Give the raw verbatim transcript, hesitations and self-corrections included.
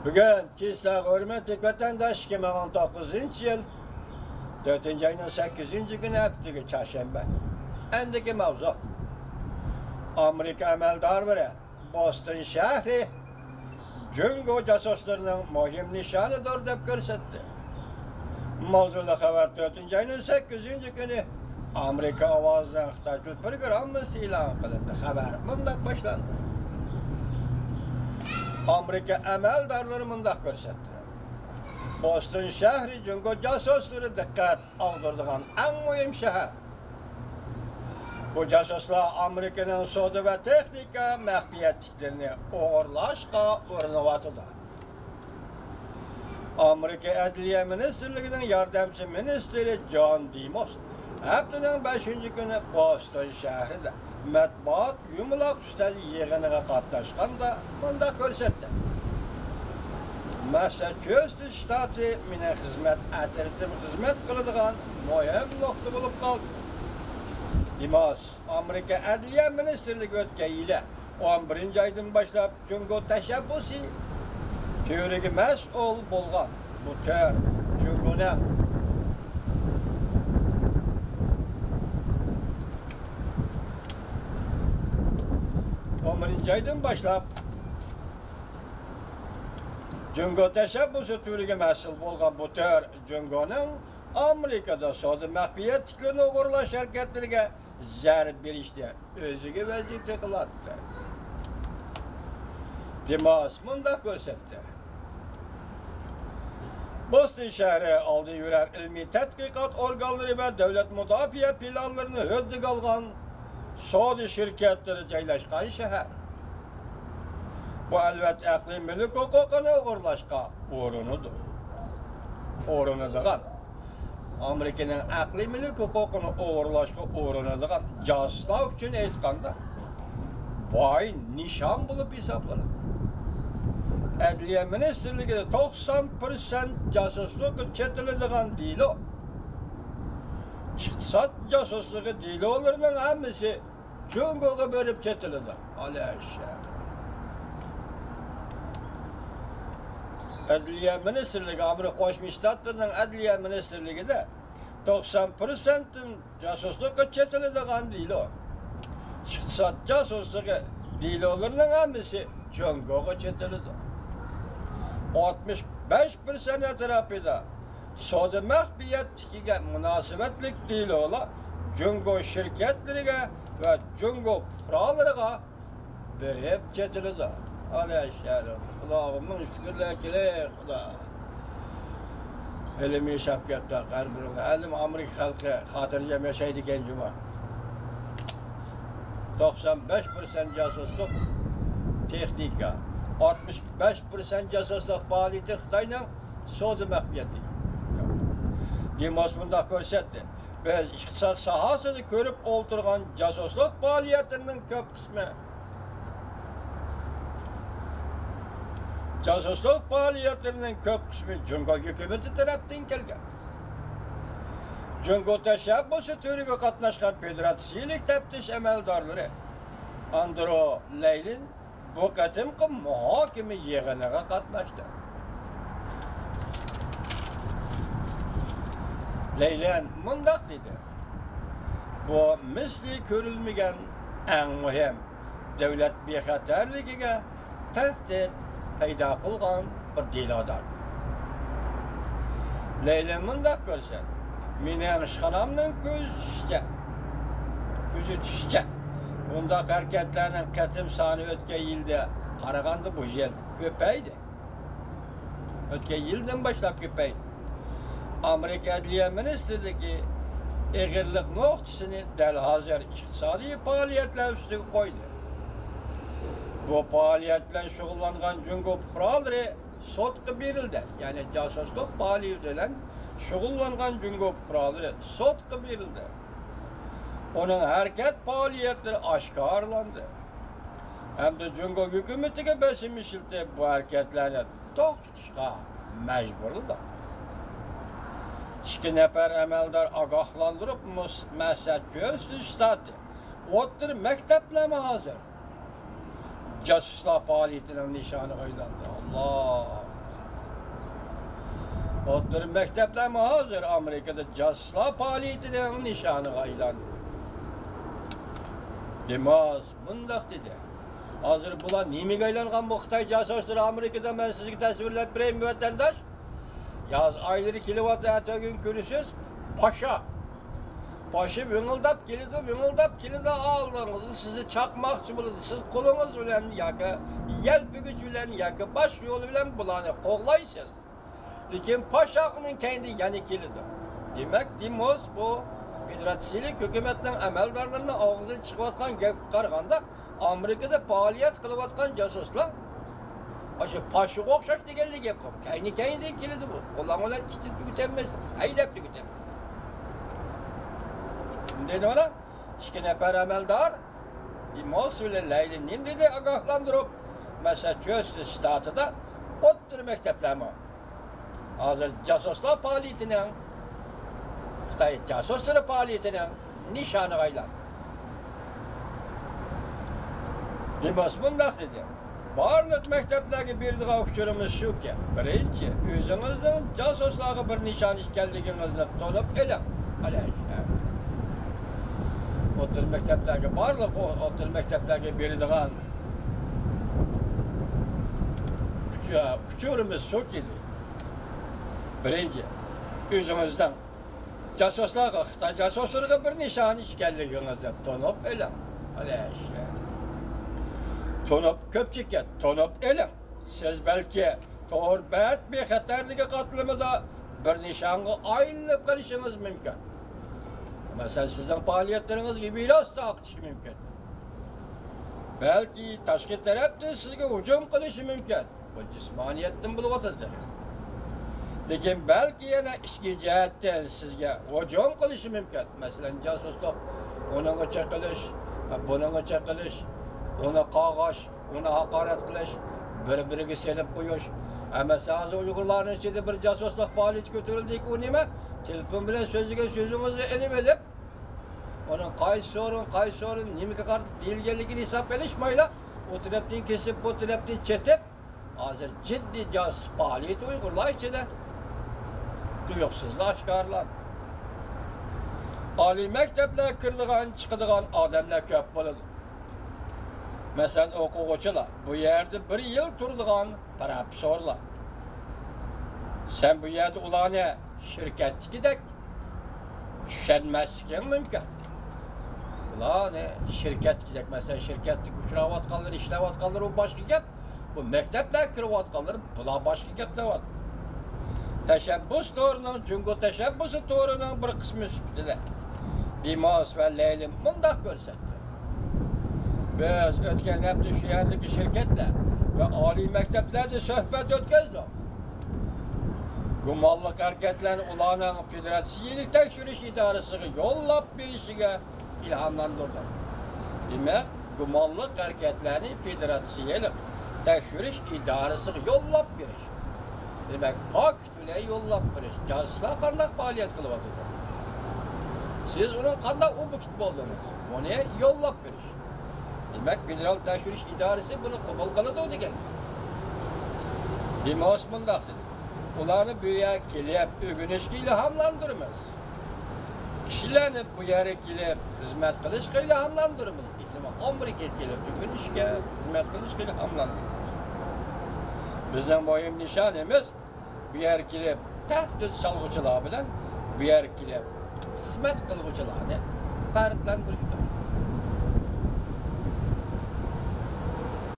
بۈگۈن كېچىسى ھۆرمەتلىك ۋەتەنداش، ئىككى مىڭ ئون توققۇزىنچى يىل تۆتىنچى ئاينىڭ سەككىزىنچى كۈنى، ھەپتىلىك چارشەنبە. ئەندىكى ماۋزۇ: ئامېرىكا ئەمەلدارلىرى بوستون شەھىرى جۇڭگو جاسۇسلىرىنىڭ مۇھىم نىشانىدۇر دەپ كۆرسەتتى. ماۋزۇلۇق خەۋەر تۆتىنچى ئاينىڭ سەككىزىنچى كۈنى ئامېرىكا ئاۋازىنىڭ خىتاي تىل پروگراممىسىدا ئېلان قىلىندى. خەۋەر مۇنداق باشلاندى: ئامېرىكا ئەمەلدارلىرى مۇنداق كۆرسەتتى: بوستون شەھىرى جۇڭگو جاسۇسلىرى دىققەت ئاغدۇرىدىغان ئەڭ مۇھىم شەھەر. بۇ جاسۇسلار ئامېرىكىنىڭ سودا ۋە تېخنىكا مەخپىيەتلىكلىرىنى ئوغرىلاشقا ئۇرۇنۇۋاتىدۇ. ئامېرىكا ئەدلىيە مىنىستىرلىكىنىڭ ياردەمچى مىنىستىرى جون دېموس ھەپتىنىڭ بەشىنچى كۈنى بوستون شەھىرىدە مەتبۇئات يۇمىلاق ئۈستەل يىغىنىغا قاتناشقاندا مۇنداق كۆرسەتتى: ماسساچۇسېتس شتاتى مېنىڭ خىزمەت ئەترىتىم خىزمەت قىلىدىغان مۇھىم نۇقتا بولۇپ قالدى. دېموس ئامېرىكا ئەدلىيە مىنىستىرلىكى ئۆتكەن يىلى ئون بىرىنچى ئايدىن باشلاپ جۇڭگو تەشەببۇسى تۈرىگە مەسئۇل بولغان بۇ تۈر جۇڭگونىڭ ئون بىرىنچى ئايدىن باشلاپ جۇڭگو تەشەببۇسى تۈرىگە مەسئۇل بولغان بۇ تۈر جۇڭگونىڭ ئامېرىكىدا سودا مەخپىيەتلىكلىرىنى ئوغرىلاش ھەرىكەتلىرىگە زەربە بېرىشتە ئۆزىگە ۋەزىپە قىلاتتى. دېماس مۇنداق كۆرسەتتى: بوستون شەھىرى ئالدى يۈرەر ئىلمىي تەتقىقات ئورگانلىرى ۋە دۆلەت مۇداپىئە پىلانلىرىنى ھۆددىگە ئالغان سودا شىركەتلىرى جايلاشقان شەھەر. بۇ، ئەلۋەتتە، ئەقلىي مۈلۈك ھوقۇقىنى ئوغرىلاشقا ئۇرۇنىدۇ. ئۇرۇنىدىغان. ئامېرىكىنىڭ ئەقلىي مۈلۈك ھوقۇقىنى ئوغرىلاشقا ئۇرۇنىدىغان جاسۇسلار ئۈچۈن ئېيتقاندا، باي نىشان بولۇپ ھېسابلىنىدۇ. ئەدلىيە مىنىستىرلىكىدە توقسان پىرسەنت جاسۇسلۇققا چېتىلىدىغان دېلو، ئىقتىساد جاسۇسلۇقى دېلولىرىنىڭ ھەممىسى جۇڭگوغا بېرىپ چېتىلىدۇ. ئالەششە. ئەدلىيە مىنىستىرلىكى، ئامېرىكا قوشما شتاتلىرىنىڭ ئەدلىيە مىنىستىرلىكىدە توقسان پىرسەنتتىن جاسۇسلۇققا چېتىلىدىغان دېلو، ئىقتىساد جاسۇسلۇقى دېلولىرىنىڭ ھەممىسى جۇڭگوغا چېتىلىدۇ. ئاتمىش بەش پىرسەنت ئەتراپىدا سودا مەخپىيەتلىكىگە مۇناسىۋەتلىك دېلولار جۇڭگو شىركەتلىرىگە ۋە جۇڭگو پۇقرالىرىغا بېرىپ چېتىلىدۇ. ئالەششەرىم، خۇداغا مىڭ شۈكۈرلەر كېلەي، خۇدا. ھېلىمۇ ياشاپ كەتتۇق، ھەر بىرىڭلار. ھېلىمۇ ئامېرىكا خەلقى خاتىرجەم ياشايدىكەن جۇما. توقسان بەش پىرسەنت جاسۇسلۇق تېخنىكا، ئاتمىش بەش پىرسەنت جاسۇسلۇق پائالىيىتى خىتاينىڭ سودا مەخپىيەتلىكى. دېموس مۇنداق كۆرسەتتى: بىز ئىقتىساد ساھەسىدە كۆرۈپ ئولتۇرغان جاسۇسلۇق پائالىيەتلىرىنىڭ كۆپ قىسمى، جاسۇسلۇق پائالىيەتلىرىنىڭ كۆپ قىسمى جۇڭگو ھۆكۈمىتى تەرەپتىن كەلگەن. جۇڭگو تەشەببۇسى تۈرىگە قاتناشقان فېدېراتسىيىلىك تەپتىش ئەمەلدارلىرى ئاندرو لەيلىن بۇ قېتىمقى مۇھاكىمە يىغىنىغا قاتناشتى. لەيلەن مۇنداق دېدى: بۇ مىسلى كۆرۈلمىگەن ئەڭ مۇھىم، دۆلەت بىخەتەرلىكىگە تەھدىت پەيدا قىلغان بىر دېلودۇر. لەيلەن مۇنداق كۆرسەت، مېنىڭ ئىشخانامنىڭ كۆزىتىشىچە، كۆزىتىشىچە، بۇنداق ھەرىكەتلەرنىڭ قېتىم سانى ئۆتكەن يىلدا قارىغاندا بۇ يىل كۆپەيدى. ئۆتكەن يىلدىن باشلاپ كۆپەيدى. ئامېرىكا ئەدلىيە مىنىستىرلىكى ئېغىرلىق نۇقتىسىنى دەل ھازىر ئىقتىسادىي پائالىيەتلەر ئۈستىگە قويدى. بۇ پائالىيەت بىلەن شۇغۇللانغان جۇڭگو پۇقرالىرى سوتقا بېرىلدى. يەنى جاسۇسلۇق پائالىيىتى بىلەن شۇغۇللانغان جۇڭگو پۇقرالىرى سوتقا بېرىلدى. ئۇنىڭ ھەرىكەت پائالىيەتلىرى ئاشكارىلاندى ھەمدە جۇڭگو ھۆكۈمىتىگە بېسىم ئىشلىتىپ، بۇ ھەرىكەتلەرنى توختىتىشقا مەجبۇرلىدى. ئىككى نەپەر ئەمەلدار ئاگاھلاندۇرۇپ، مۇس-، ماسساچۇسېتس شتاتى ئوتتۇرا مەكتەپلەرمۇ ھازىر جاسۇسلار پائالىيىتىنىڭ نىشانىغا ئايلاندى. ئاللا! ئوتتۇرا مەكتەپلەرمۇ ھازىر ئامېرىكىدا جاسۇسلار پائالىيىتىنىڭ نىشانىغا ئايلاندى. دېموس مۇنداق دېدى: ھازىر بۇلار نېمىگە ئايلانغان بۇ خىتاي جاسۇسلىرى ئامېرىكىدا؟ مەن سىزگە تەسۋىرلەپ بېرەي، ۋەتەنداش. ياز ئايلىرى كېلىۋاتىدۇ، ئەتىگۈن كۆرىسىز، پاشا. پاشا ۋىڭىلداپ كېلىدۇ، ۋىڭىلداپ كېلىدۇ، ئالدىڭىزغا سىزنى چاقماقچى بولىدۇ. سىز قولىڭىز بىلەن ياكى يەلپۈگۈچ بىلەن ياكى باشقا يول بىلەن بۇلارنى قوغلايسىز. لېكىن پاشا ئۇنىڭ كەينىدىن يەنە كېلىدۇ. دېمەك، دېموس بۇ فېدېراتسىيىلىك ھۆكۈمەتنىڭ ئەمەلدارلىرىنىڭ ئاغزىدىن چىقىۋاتقان گەپكە قارىغاندا، ئامېرىكىدا پائالىيەت قىلىۋاتقان جاسۇسلار ئاشۇ پاشىغا ئوخشاش دېگەنلىك گەپ قىلىپ، كەينى-كەينىدىن كېلىدۇ بۇ. قوللاڭ بىلەن ئىتتىن تۈگىتەلمەيسىز، ھەيدەپ تۈگىتەلمەيسىز. شۇنداق دېمەڭلار. ئىككى نەپەر ئەمەلدار، دېموس بىلەن لەيلى نېمە دېدى ئاگاھلاندۇرۇپ، ماسساچۇسېتس شتاتىدا ئوتتۇرا مەكتەپلەرمۇ ھازىر جاسۇسلار پائالىيىتىنىڭ، خىتاي جاسۇسلىرى پائالىيىتىنىڭ نىشانىغا ئايلاندى. دېموس مۇنداق دېدى: بارلىق مەكتەپلەرگە بېرىدىغان ئۇچۇرىمىز شۇكى، بىرىنچى، ئۆزىڭىزنىڭ جاسۇسلارغا بىر نىشان ئىكەنلىكىڭىزنى تونۇپ ئېلىڭ. ئوتتۇرا مەكتەپلەرگە، بارلىق ئو-، ئوتتۇرا مەكتەپلەرگە بېرىدىغان ئۇچۇ-، ئۇچۇرىمىز شۇكى، بىرىنچى، ئۆزىڭىزنىڭ جاسۇسلارغا، خىتاي جاسۇسلىرىغا بىر نىشان ئىكەنلىكىڭىزنى تونۇپ ئېلىڭ. تونۇپ، كۆپچىلىككە تونۇپ ئېلىڭ. سىز بەلكى تور بەت بىخەتەرلىكى قاتلىمىدا بىر نىشانغا ئايلىنىپ قېلىشىڭىز مۇمكىن. مەسىلەن، سىزنىڭ پائالىيەتلىرىڭىزگە ۋىرۇس تارقىتىشى مۇمكىن. بەلكى تاشقى تەرەپتىن سىزگە ھۇجۇم قىلىشى مۇمكىن. بۇ جىسمانىيەتتىن بولۇۋاتىدۇ. لېكىن بەلكى يەنە ئىچكى جەھەتتىن سىزگە ھۇجۇم قىلىشى مۇمكىن. مەسىلەن، جاسۇسلۇق، ئۇنىڭغا چېقىلىش، بۇنىڭغا چېقىلىش، ئۇنى قاغاش، ئۇنى ھاقارەت قىلىش، بىر-بىرىگە سېلىپ قويۇش. ئەمەسە ھازىر ئۇيغۇرلارنىڭ ئىچىدە بىر جاسۇسلۇق پائالىيىتى كۆتۈرۈلدىكى، ئۇ نېمە؟ تېلېفون بىلەن سۆزلىگەن سۆزىڭىزنى ئېلىۋېلىپ، ئۇنىڭ قايسى سورۇن، قايسى سورۇن، نېمىگە قارىتىپ دېيىلگەنلىكىنى ھېسابقا ئېلىشمايلا، ئۇ تەرەپتىن كېسىپ، بۇ تەرەپتىن چېتىپ، ھازىر جىددىي جاسۇس پائالىيىتى ئۇيغۇرلار ئىچىدە. تۇيۇقسىزلا ئاشكارىلاندى. ئالىي مەكتەپلەرگە كىرىدىغان، چىقىدىغان ئادەملەر كۆپ بولىدۇ. مەسىلەن، ئوقۇغۇچىلار، بۇ يەردە بىر يىل تۇرىدىغان پروفېسسورلار. سەن بۇ يەردە ئۇلارنى شىركەتتىكىدەك چۈشەنمەسلىكىڭ مۇمكىن. ئۇلارنى شىركەتتىكىدەك، مەسىلەن، شىركەتتىكى ئۇچراۋاتقانلىرى، ئىشلەۋاتقانلىرى، ئۇ باشقا گەپ. بۇ مەكتەپلەرگە كىرىۋاتقانلىرى، بۇلار باشقا گەپ دەۋاتىدۇ. تەشەببۇس تورىنىڭ، جۇڭگو تەشەببۇسى تورىنىڭ بىر قىسمى سۈپىتىدە دېموس ۋە لەيلى مۇنداق كۆرسەتتى: بىز ئۆتكەن ھەپتە شۇ يەردىكى شىركەتلەر ۋە ئالىي مەكتەپلەردە سۆھبەت ئۆتكۈزدۇق. گۇمانلىق ھەرىكەتلەرنى ئۇلارنىڭ فېدېراتسىيىلىك تەكشۈرۈش ئىدارىسىغا يوللاپ بېرىشىگە ئىلھاملاندۇردۇق. دېمەك، گۇمانلىق ھەرىكەتلەرنى فېدېراتسىيەلىك تەكشۈرۈش ئىدارىسىغا يوللاپ بېرىش. دېمەك، پاكىت بىلەن يوللاپ بېرىش. جاسۇسلار قانداق پائالىيەت قىلىۋاتىدۇ؟ سىز ئۇنىڭ قانداق ئوبيېكت بولدىڭىز؟ بۇنى يوللاپ بېرىش. دېمەك، فېدېرال تەكشۈرۈش ئىدارىسى بۇنى قوبۇل قىلىدۇ دېگەن. دېموس مۇنداق دېدى: ئۇلارنى بۇ يەرگە كېلىپ ئۆگىنىشكە ئىلھاملاندۇرىمىز. كىشىلەرنى بۇ يەرگە كېلىپ خىزمەت قىلىشقا ئىلھاملاندۇرىمىز. ئېسىمە ئامېرىكىغا كېلىپ ئۆگىنىشكە، خىزمەت قىلىشقا ئىلھاملاندۇرىمىز. بىزنىڭ مۇھىم نىشانىمىز بۇ يەرگە كېلىپ تەھدىت سالغۇچىلار بىلەن بۇ يەرگە كېلىپ خىزمەت قىلغۇچىلارنى پەرقلەندۈرۈشتۇر.